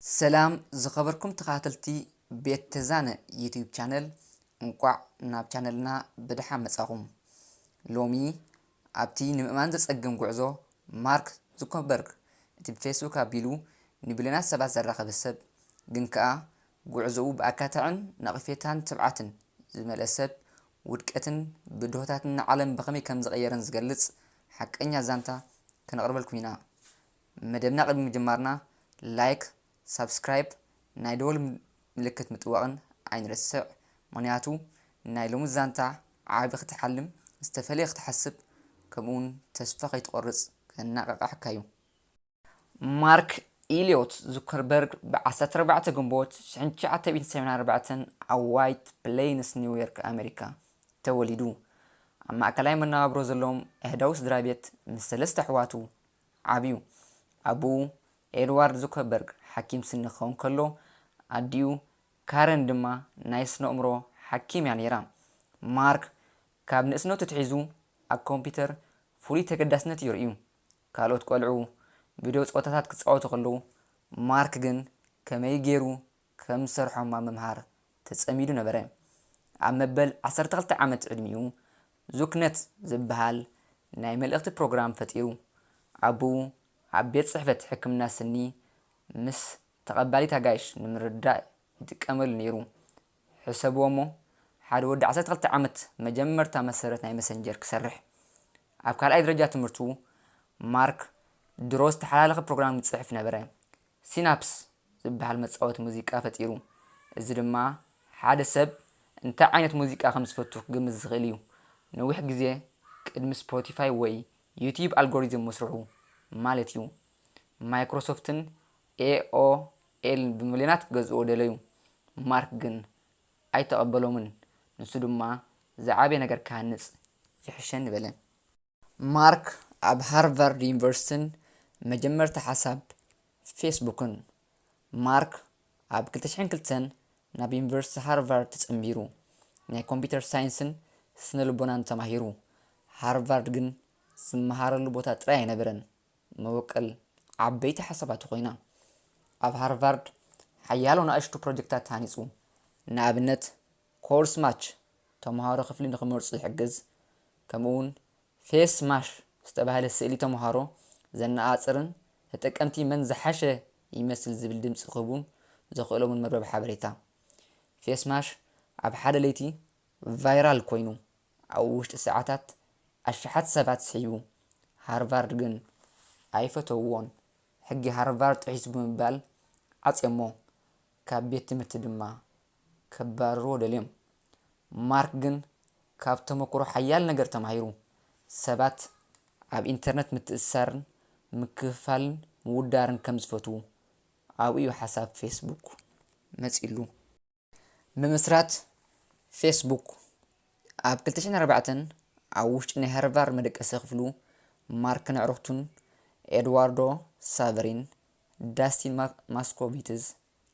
ሰላም ዝኸበርኩም ተኸታተልቲ ቤት ተዛነ ዩቲዩብ ቻነል፣ እንቋዕ ናብ ቻነልና ብደሓን መጻኹም። ሎሚ ኣብቲ ንምእማን ዘጸግም ጉዕዞ ማርክ ዙከርበርግ፣ እቲ ብፌስቡክ ኣቢሉ ንቢልዮናት ሰባት ዘራኸበ ሰብ፣ ግን ከኣ ጉዕዞኡ ብኣካታዕን ነቐፌታን ትብዓትን ዝመልአ ሰብ፣ ውድቀትን ብድሆታትን ንዓለም ብኸመይ ከም ዝቐየረን ዝገልጽ ሓቀኛ ዛንታ ከነቕርበልኩም ኢና። መደብና ቅድሚ ምጅማርና ላይክ፣ ሳብስክራይብ፣ ናይ ደወል ምልክት ምጥዋቕን ኣይንረስዕ። ምኽንያቱ ናይ ሎሚ ዛንታ ዓቢ ክትሓልም፣ ዝተፈለየ ክትሓስብ፣ ከምኡውን ተስፋ ከይትቖርጽ ከነቓቕሓካ እዩ። ማርክ ኢልዮት ዙከርበርግ ብ ዓሰርተ ኣርባዕተ ግንቦት ሽሕን ትሽዓተ ሚእትን ሰማንያን ኣርባዕተን ኣብ ዋይት ፕሌይንስ ኒውዮርክ ኣመሪካ ተወሊዱ። ኣብ ማእከላይ መነባብሮ ዘለዎም ኣህዳዊ ስድራ ቤት ምስ ሰለስተ ኣሕዋቱ ዓብዩ። ኣቦኡ ኤድዋርድ ዙከርበርግ ሓኪም ስኒ ክኸውን ከሎ፣ ኣዲኡ ካረን ድማ ናይ ስነ ኣእምሮ ሓኪም እያ ነይራ። ማርክ ካብ ንእስነቱ ኣትሒዙ ኣብ ኮምፒተር ፍሉይ ተገዳስነት የርእዩ። ካልኦት ቆልዑ ቪድዮ ጸወታታት ክጻወቱ ከለዉ፣ ማርክ ግን ከመይ ገይሩ ከም ዝሰርሖም ኣብ ምምሃር ተጸሚዱ ነበረ። ኣብ መበል ዓሰርተ ክልተ ዓመት ዕድሚኡ ዙክነት ዝበሃል ናይ መልእኽቲ ፕሮግራም ፈጢሩ። ኣቦኡ ኣብ ቤት ጽሕፈት ሕክምና ስኒ ምስ ተቐባሊት ኣጋይሽ ንምርዳእ ይጥቀመሉ ነይሩ። ሕሰብዎ እሞ፣ ሓደ ወዲ ዓሰርተ ክልተ ዓመት መጀመርታ መሰረት ናይ መሰንጀር ክሰርሕ። ኣብ ካልኣይ ደረጃ ትምህርቱ ማርክ ድሮ ዝተሓላለኸ ፕሮግራም ይጽሕፍ ነበረ። ሲናፕስ ዝበሃል መጻወቲ ሙዚቃ ፈጢሩ። እዚ ድማ ሓደ ሰብ እንታይ ዓይነት ሙዚቃ ከም ዝፈቱ ክግምት ዝኽእል እዩ። ነዊሕ ግዜ ቅድሚ ስፖቲፋይ ወይ ዩቲዩብ ኣልጎሪዝም ምስርሑ ማለት እዩ። ማይክሮሶፍትን ኤኦኤልን ብሚልዮናት ክገዝእዎ ደለዩ። ማርክ ግን ኣይተቐበሎምን። ንሱ ድማ ዝዓበየ ነገር ክሃንጽ ይሕሸኒ በለ። ማርክ ኣብ ሃርቫርድ ዩኒቨርሲቲን መጀመርታ ሓሳብ ፌስቡክን። ማርክ ኣብ ክልተ ሽሕን ክልተን ናብ ዩኒቨርሲቲ ሃርቫርድ ተጸንቢሩ ናይ ኮምፒተር ሳይንስን ስነ ልቦናን ተማሂሩ። ሃርቫርድ ግን ዝመሃረሉ ቦታ ጥራይ ኣይነበረን፣ መበቆል ዓበይቲ ሓሳባቱ ኮይና። ኣብ ሃርቫርድ ሓያሎ ንኣሽቱ ፕሮጀክታት ሃኒጹ። ንኣብነት ኮርስ ማች፣ ተመሃሮ ክፍሊ ንኽመርጹ ዝሕግዝ፣ ከምኡውን ፌስ ማሽ ዝተባህለ ስእሊ ተመሃሮ ዘነጻጽርን ተጠቀምቲ መን ዝሓሸ ይመስል ዝብል ድምጺ ክህቡን ዘኽእሎምን መርበብ ሓበሬታ። ፌስ ማሽ ኣብ ሓደ ለይቲ ቫይራል ኮይኑ ኣብ ውሽጢ ሰዓታት ኣሽሓት ሰባት ስሒቡ። ሃርቫርድ ግን ኣይፈተውዎን። ሕጊ ሃርቫርድ ጥሒሱ ብምባል ዓጽዮሞ። ካብ ቤት ትምህርቲ ድማ ከባርርዎ ደልዮም። ማርክ ግን ካብ ተመክሮ ሓያል ነገር ተማሂሩ። ሰባት ኣብ ኢንተርነት ምትእስሳርን ምክፍፋልን ምውዳርን ከም ዝፈትዉ ኣብኡ እዩ ሓሳብ ፌስቡክ መጺሉ። ምምስራት ፌስቡክ። ኣብ ክልተ ሽሕን ኣርባዕተን ኣብ ውሽጢ ናይ ሃርቫርድ መደቀሲ ክፍሉ ማርክን ኣዕሩኽቱን ኤድዋርዶ ሳቨሪን፣ ዳስቲን ማ-፣ ማስኮቪትዝ፣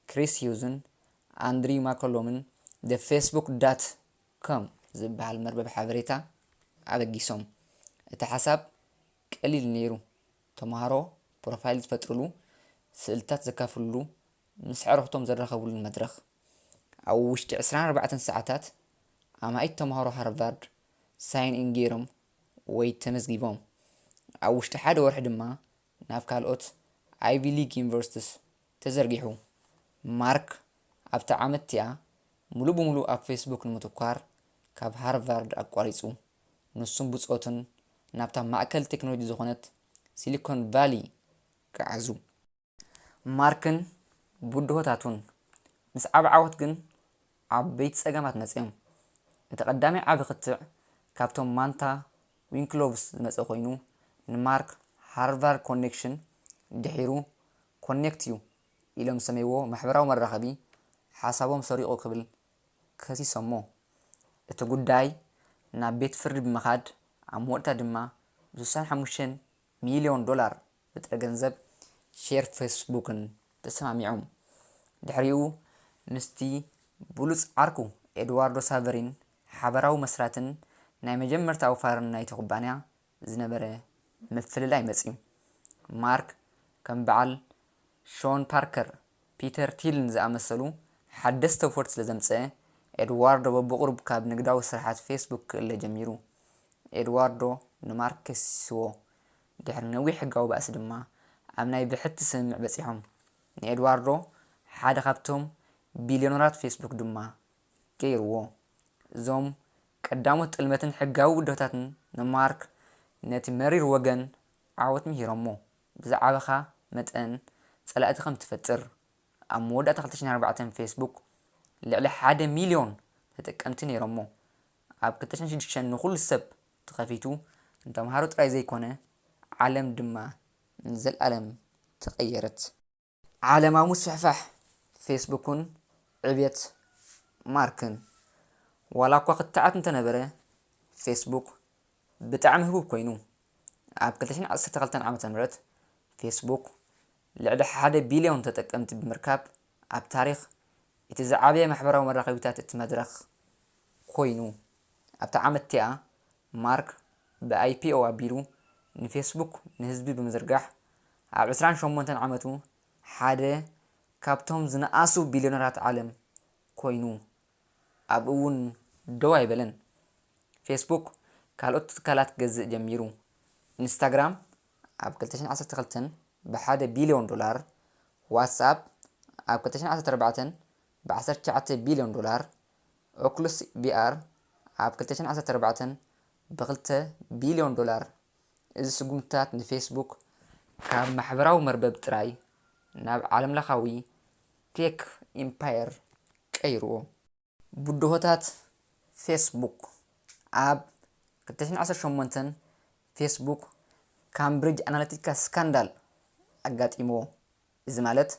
ክሪስ ሂውዝን ኣንድሪ ማኮሎምን ደ ፌስቡክ ዳት ኮም ዝበሃል መርበብ ሓበሬታ ኣበጊሶም። እቲ ሓሳብ ቀሊል ነይሩ። ተምሃሮ ፕሮፋይል ዝፈጥርሉ፣ ስእልታት ዘካፍልሉ፣ ምስ ኣዕሩኽቶም ዝራኸብሉን መድረኽ። ኣብ ውሽጢ ዕስራን ኣርባዕተን ሰዓታት ኣማኢት ተምሃሮ ሃርቫርድ ሳይን ኢን ገይሮም ወይ ተመዝጊቦም። ኣብ ውሽጢ ሓደ ወርሒ ድማ ናብ ካልኦት ኣይቪ ሊግ ዩኒቨርሲቲስ ተዘርጊሑ። ማርክ ኣብታ ዓመት እቲኣ ሙሉእ ብሙሉእ ኣብ ፌስቡክ ንምትኳር ካብ ሃርቫርድ ኣቋሪጹ። ንሱን ብጾቱን ናብታ ማእከል ቴክኖሎጂ ዝኾነት ሲሊኮን ቫሊ ገዓዙ። ማርክን ብድሆታቱን። ምስ ዓብ ዓወት ግን ዓበይቲ ጸገማት መጺኦም። እቲ ቀዳማይ ዓቢ ክትዕ ካብቶም ማንታ ዊንክሎቭስ ዝመጸ ኮይኑ፣ ንማርክ ሃርቫርድ ኮኔክሽን፣ ድሒሩ ኮኔክት ዩ ኢሎም ዝሰመይዎ ማሕበራዊ መራኸቢ፣ ሓሳቦም ሰሪቑ ክብል ከሲሶሞ። እቲ ጉዳይ ናብ ቤት ፍርዲ ብምኻድ፣ ኣብ መወዳእታ ድማ ብ ስሳን ሓሙሽተን ሚልዮን ዶላር ብጥረ ገንዘብ ሼር ፌስቡክን ተሰማሚዖም። ድሕሪኡ ምስቲ ብሉጽ ዓርኩ ኤድዋርዶ ሳቨሪን ሓበራዊ መስራትን ናይ መጀመርታ ኣውፋርን ናይቲ ኩባንያ ዝነበረ ምፍልላይ መጺኡ። ማርክ ከም በዓል ሾን ፓርከር፣ ፒተር ቲልን ዝኣመሰሉ ሓደስቲ ተወፈርቲ ስለ ዘምጸአ፣ ኤድዋርዶ በብቑሩብ ካብ ንግዳዊ ስራሓት ፌስቡክ ክእለ ጀሚሩ። ኤድዋርዶ ንማርክ ከሲስዎ። ድሕሪ ነዊሕ ሕጋዊ ባእሲ ድማ ኣብ ናይ ብሕቲ ስምምዕ በጺሖም። ንኤድዋርዶ ሓደ ካብቶም ቢልዮነራት ፌስቡክ ድማ ገይርዎ። እዞም ቀዳሞት ጥልመትን ሕጋዊ ብድሆታትን ንማርክ ነቲ መሪር ወገን ዓወት ምሂሮሞ። ብዝዓበኻ መጠን ጸላእቲ ከም ትፈጥር። ኣብ መወዳእታ ክልተ ሽሕን ኣርባዕተን ፌስቡክ ልዕሊ ሓደ ሚልዮን ተጠቀምቲ ነይሮሞ። ኣብ ክልተ ሽሕን ሽዱሽተን ንኹሉ ሰብ ተኸፊቱ፣ ንተምሃሮ ጥራይ ዘይኮነ፣ ዓለም ድማ ንዘለኣለም ተቐየረት። ዓለማዊ ምስፍሕፋሕ ፌስቡክን ዕብየት ማርክን። ዋላ እኳ ክትዓት እንተነበረ፣ ፌስቡክ ብጣዕሚ ህቡብ ኮይኑ። ኣብ ክልተ ሽሕን ዓሰርተ ክልተን ዓመተ ምህረት ፌስቡክ ልዕሊ ሓደ ቢልዮን ተጠቀምቲ ብምርካብ፣ ኣብ ታሪኽ እቲ ዝዓበየ ማሕበራዊ መራኸቢታት እቲ መድረኽ ኮይኑ። ኣብታ ዓመት እቲኣ፣ ማርክ ብ ኣይ ፒ ኦ ኣቢሉ ንፌስቡክ ንህዝቢ ብምዝርጋሕ፣ ኣብ ዕስራን ሸሞንተን ዓመቱ ሓደ ካብቶም ዝነኣሱ ቢልዮነራት ዓለም ኮይኑ። ኣብኡ እውን ደው ኣይበለን። ፌስቡክ ካልኦት ትካላት ክገዝእ ጀሚሩ። ኢንስታግራም ኣብ ክልተ ሽሕን ዓሰርተ ክልተን ብሓደ ቢልዮን ዶላር፣ ዋትስኣፕ ኣብ ክልተ ሽሕን ዓሰርተ ኣርባዕተን ብዓሰርተ ትሽዓተ ቢልዮን ዶላር፣ ኦኩሉስ ቪ ኣር ኣብ ክልተ ሽሕን ዓሰርተ ኣርባዕተን ብክልተ ቢልዮን ዶላር። እዚ ስጉምትታት ንፌስቡክ ካብ ማሕበራዊ መርበብ ጥራይ ናብ ዓለምለኻዊ ቴክ ኢምፓየር ቀይርዎ። ብድሆታት ፌስቡክ። ኣብ ክልተ ሽሕን ዓሰርተ ሸሞንተን ፌስቡክ ካምብሪጅ ኣናሊቲካ ስካንዳል ኣጋጢምዎ። እዚ ማለት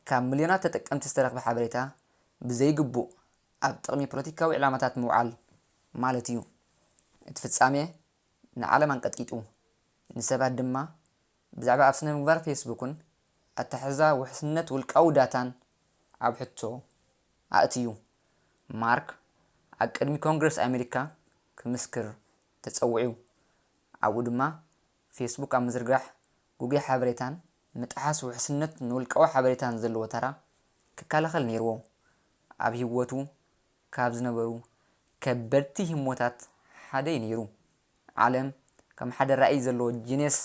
ካብ ሚልዮናት ተጠቀምቲ ዝተረኽበ ሓበሬታ ብዘይግቡእ ኣብ ጥቕሚ ፖለቲካዊ ዕላማታት ምውዓል ማለት እዩ። እቲ ፍጻሜ ንዓለም ኣንቀጥቂጡ፣ ንሰባት ድማ ብዛዕባ ኣብ ስነ ምግባር ፌስቡክን ኣተሓሕዛ ውሕስነት ውልቃዊ ዳታን ኣብ ሕቶ ኣእትዩ። ማርክ ኣብ ቅድሚ ኮንግረስ ኣሜሪካ ክምስክር ተጸዊዑ። ኣብኡ ድማ ፌስቡክ ኣብ ምዝርጋሕ ግጉይ ሓበሬታን ምጥሓስ ውሕስነት ንውልቃዊ ሓበሬታን ዘለዎ ተራ ክከላኸል ነይርዎ። ኣብ ህይወቱ ካብ ዝነበሩ ከበድቲ ህሞታት ሓደ እዩ ነይሩ። ዓለም ከም ሓደ ራእይ ዘለዎ ጂንየስ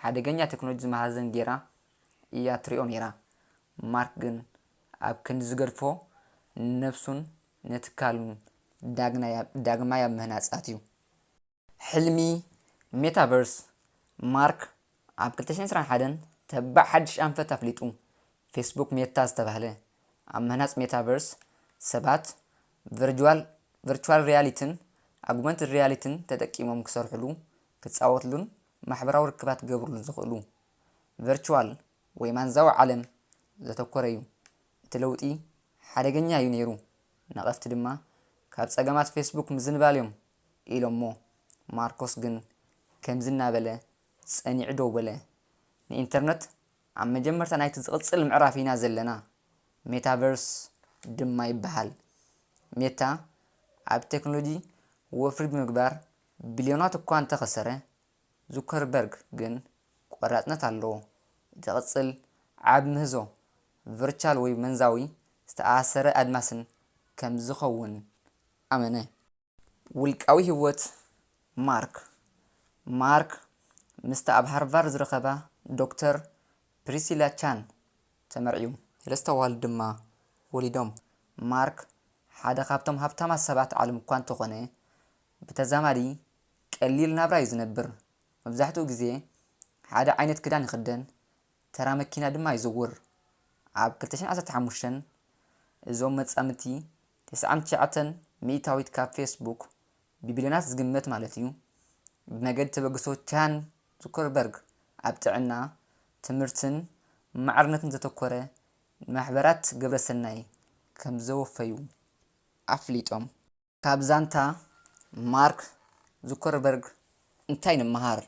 ሓደገኛ ቴክኖሎጂ ዝመሃዘን ጌራ እያ ትሪኦ ነይራ። ማርክ ግን ኣብ ክንዲ ዝገድፎ ንነብሱን ንትካሉን ዳግናይ ኣብ- ዳግማይ ኣብ ምህናጽ ኣትዩ። ሕልሚ ሜታቨርስ። ማርክ ኣብ ክልተ ሽሕን ዕስራን ሓደን ተባዕ ሓድሽ ኣንፈት ኣፍሊጡ። ፌስቡክ ሜታ ዝተባህለ ኣብ ምህናጽ ሜታቨርስ ሰባት ቨርቹዋል ቨርቹዋል ሪያሊቲን ኣጉመንትድ ሪያሊቲን ተጠቂሞም ክሰርሕሉ፣ ክጻወትሉን ማሕበራዊ ርክባት ክገብርሉን ዝኽእሉ ቨርቹዋል ወይ ማንዛዊ ዓለም ዘተኮረ እዩ። እቲ ለውጢ ሓደገኛ እዩ ነይሩ። ነቐፍቲ ድማ ካብ ጸገማት ፌስቡክ ምዝንባል እዮም ኢሎሞ። ማርኮስ ግን ከምዚ እናበለ ጸኒዑ ደው በለ። ንኢንተርነት ኣብ መጀመርታ ናይቲ ዝቕጽል ምዕራፍ ኢና ዘለና። ሜታቨርስ ድማ ይበሃል። ሜታ ኣብ ቴክኖሎጂ ወፍሪ ብምግባር ቢልዮናት እኳ እንተኸሰረ፣ ዙከርበርግ ግን ቆራጽነት ኣለዎ። ዝቕጽል ዓቢ ምህዞ ቨርቻል ወይ መንዛዊ ዝተኣሳሰረ ኣድማስን ከም ዝኸውን ኣመነ። ውልቃዊ ህይወት ማርክ። ማርክ ምስታ ኣብ ሃርቫርድ ዝረኸባ ዶክተር ፕሪሲላ ቻን ተመርዕዩ። ሰለስተ ኣዋልድ ድማ ወሊዶም። ማርክ ሓደ ካብቶም ሃብታማት ሰባት ዓለም እኳ እንተኾነ፣ ብተዛማዲ ቀሊል ናብራ እዩ ዝነብር። መብዛሕትኡ ግዜ ሓደ ዓይነት ክዳን ይኽደን፣ ተራ መኪና ድማ ይዝውር። ኣብ ክልተ ሽሕን ዓሰርተ ሓሙሽተን እዞም መጻምድቲ ተስዓን ትሽዓተን ሚእታዊት ካብ ፌስቡክ ብቢልዮናት ዝግመት ማለት እዩ፣ ብመገዲ ተበግሶ ቻን ዙከርበርግ ኣብ ጥዕና፣ ትምህርትን ማዕርነትን ዘተኮረ ማሕበራት ግብረሰናይ ከም ዘወፈዩ ኣፍሊጦም። ካብ ዛንታ ማርክ ዙከርበርግ እንታይ ንምሃር?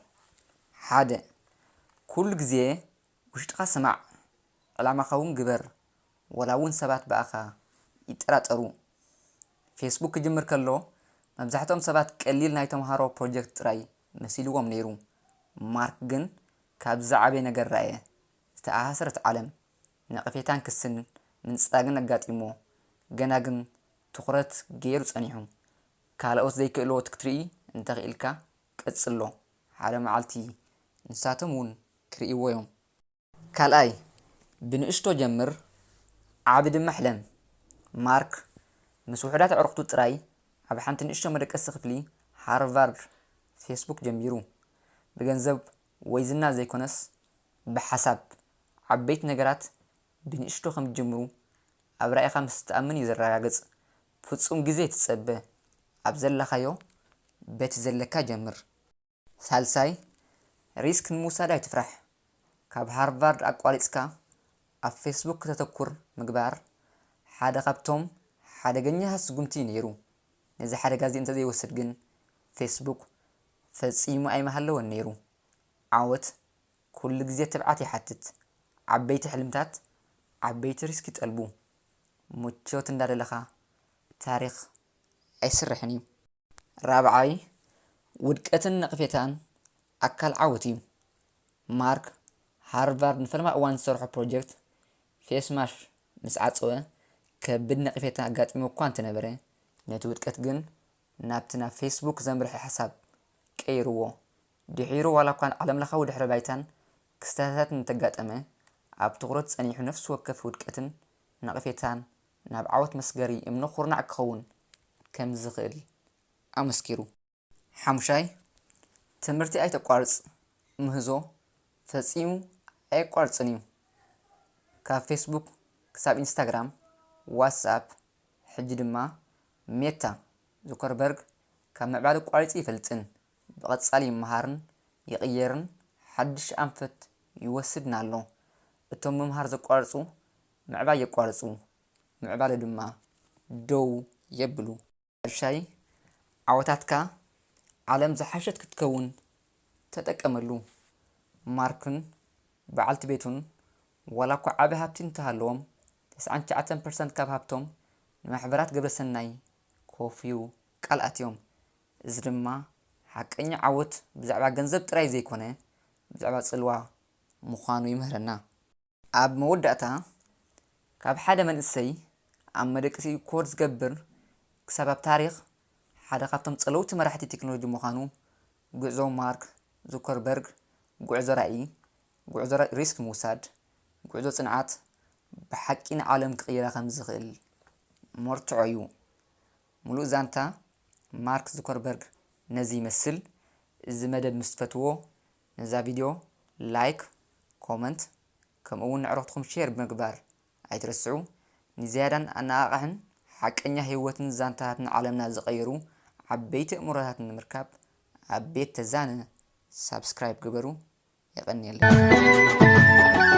ሓደ፣ ኩሉ ግዜ ውሽጥኻ ስማዕ፣ ዕላማኻ እውን ግበር፣ ወላ እውን ሰባት ብኣኻ ይጠራጠሩ። ፌስቡክ ክጅምር ከሎ መብዛሕትኦም ሰባት ቀሊል ናይ ተምሃሮ ፕሮጀክት ጥራይ መሲልዎም ነይሩ። ማርክ ግን ካብ ዝዓበየ ነገር ረኣየ። ዝተኣሳሰረት ዓለም፣ ነቐፌታን ክስን ምንጻግን ኣጋጢሞ፣ ገና ግን ትኹረት ገይሩ ጸኒሑ። ካልኦት ዘይክእልዎ ክትርኢ እንተኽኢልካ ቀጽሎ። ሓደ መዓልቲ ንሳቶም እውን ክርእይዎ እዮም። ካልኣይ፣ ብንእሽቶ ጀምር፣ ዓቢ ድማ ሕለም። ማርክ ምስ ውሑዳት ኣዕሩኽቱ ጥራይ ኣብ ሓንቲ ንእሽቶ መደቀሲ ክፍሊ ሃርቫርድ ፌስቡክ ጀሚሩ። ብገንዘብ ወይ ዝና ዘይኮነስ ብሓሳብ። ዓበይቲ ነገራት ብንእሽቶ ከም ዝጅምሩ ኣብ ራኢኻ ምስ ትኣምን እዩ ዘረጋግጽ። ፍጹም ግዜ ኣይትጸበ። ኣብ ዘለኻዮ በቲ ዘለካ ጀምር። ሳልሳይ፣ ሪስክ ንምውሳድ ኣይትፍራሕ። ካብ ሃርቫርድ ኣቋሪጽካ ኣብ ፌስቡክ ከተተኩር ምግባር ሓደ ካብቶም ሓደገኛታት ስጉምቲ እዩ ነይሩ። ነዚ ሓደጋ እዚ እንተዘይወስድ ግን ፌስቡክ ፈጺሙ ኣይምሃለወን ነይሩ። ዓወት ኩሉ ግዜ ትብዓት ይሓትት። ዓበይቲ ሕልምታት ዓበይቲ ሪስክ ይጠልቡ። ምቾት እንዳደለኻ ታሪኽ ኣይስርሕን እዩ። ራብዓይ፣ ውድቀትን ነቕፌታን ኣካል ዓወት እዩ። ማርክ ሃርቫርድ ንፈለማ እዋን ዝሰርሖ ፕሮጀክት ፌስ ማሽ ምስ ዓጸወ ከቢድ ነቕፌታ ኣጋጢሞ እኳ እንተነበረ፣ ነቲ ውድቀት ግን ናብቲ ናብ ፌስቡክ ዘምርሐ ሓሳብ ቀይርዎ። ድሒሩ ዋላ እኳ ዓለምለኻዊ ድሕረ ባይታን ክስተታትን እንተጋጠመ፣ ኣብ ትኹረት ጸኒሑ ነፍሲ ወከፍ ውድቀትን ነቕፌታን ናብ ዓወት መስገሪ እምነ ኩርናዕ ክኸውን ከም ዝኽእል ኣመስኪሩ። ሓሙሻይ፣ ትምህርቲ ኣይተቋርጽ፣ ምህዞ ፈጺሙ ኣየቋርጽን እዩ። ካብ ፌስቡክ ክሳብ ኢንስታግራም፣ ዋትስኣፕ፣ ሕጂ ድማ ሜታ፣ ዙከርበርግ ካብ ምዕባለ ኣቋሪጹ ይፈልጥን ብቐጻሊ ይመሃርን ይቕየርን ሓድሽ ኣንፈት ይወስድን ኣሎ። እቶም ምምሃር ዘቋርጹ ምዕባይ የቋርጹ፣ ምዕባለ ድማ ደው የብሉ። ሕርሻይ ዓወታትካ ዓለም ዝሓሸት ክትከውን ተጠቀመሉ። ማርክን በዓልቲ ቤቱን ዋላ እኳ ዓቢ ሃብቲ እንተሃለዎም፣ ተስዓን ትሽዓተን ፐርሰንት ካብ ሃብቶም ንማሕበራት ግብረሰናይ ከወፍዩ ቃል ኣትዮም። እዚ ድማ ሓቀኛ ዓወት ብዛዕባ ገንዘብ ጥራይ ዘይኮነ፣ ብዛዕባ ጽልዋ ምዃኑ ይምህረና። ኣብ መወዳእታ፣ ካብ ሓደ መንእሰይ ኣብ መደቀሲኡ ኮድ ዝገብር ክሳብ ኣብ ታሪኽ ሓደ ካብቶም ጸለውቲ መራሕቲ ቴክኖሎጂ ምዃኑ፣ ጉዕዞ ማርክ ዙከርበርግ ጉዕዞ ራእይ፣ ጉዕዞ ራ-፣ ሪስክ ምውሳድ፣ ጉዕዞ ጽንዓት፣ ብሓቂ ንዓለም ክቕይራ ከም ዝኽእል መርትዖ እዩ። ሙሉእ ዛንታ ማርክ ዙከርበርግ ነዚ ይመስል። እዚ መደብ ምስ ትፈትዎ፣ ነዛ ቪድዮ ላይክ፣ ኮመንት፣ ከምኡ እውን ንዕረኽትኩም ሼር ብምግባር ኣይትረስዑ። ንዝያዳን ኣነቓቓሕን ሓቀኛ ህይወትን ዛንታታትን ዓለምና ዝቐየሩ ዓበይቲ ኣእምሮታት ንምርካብ ኣብ ቤት ተዛነ ሳብስክራይብ ግበሩ። የቐንየለይ።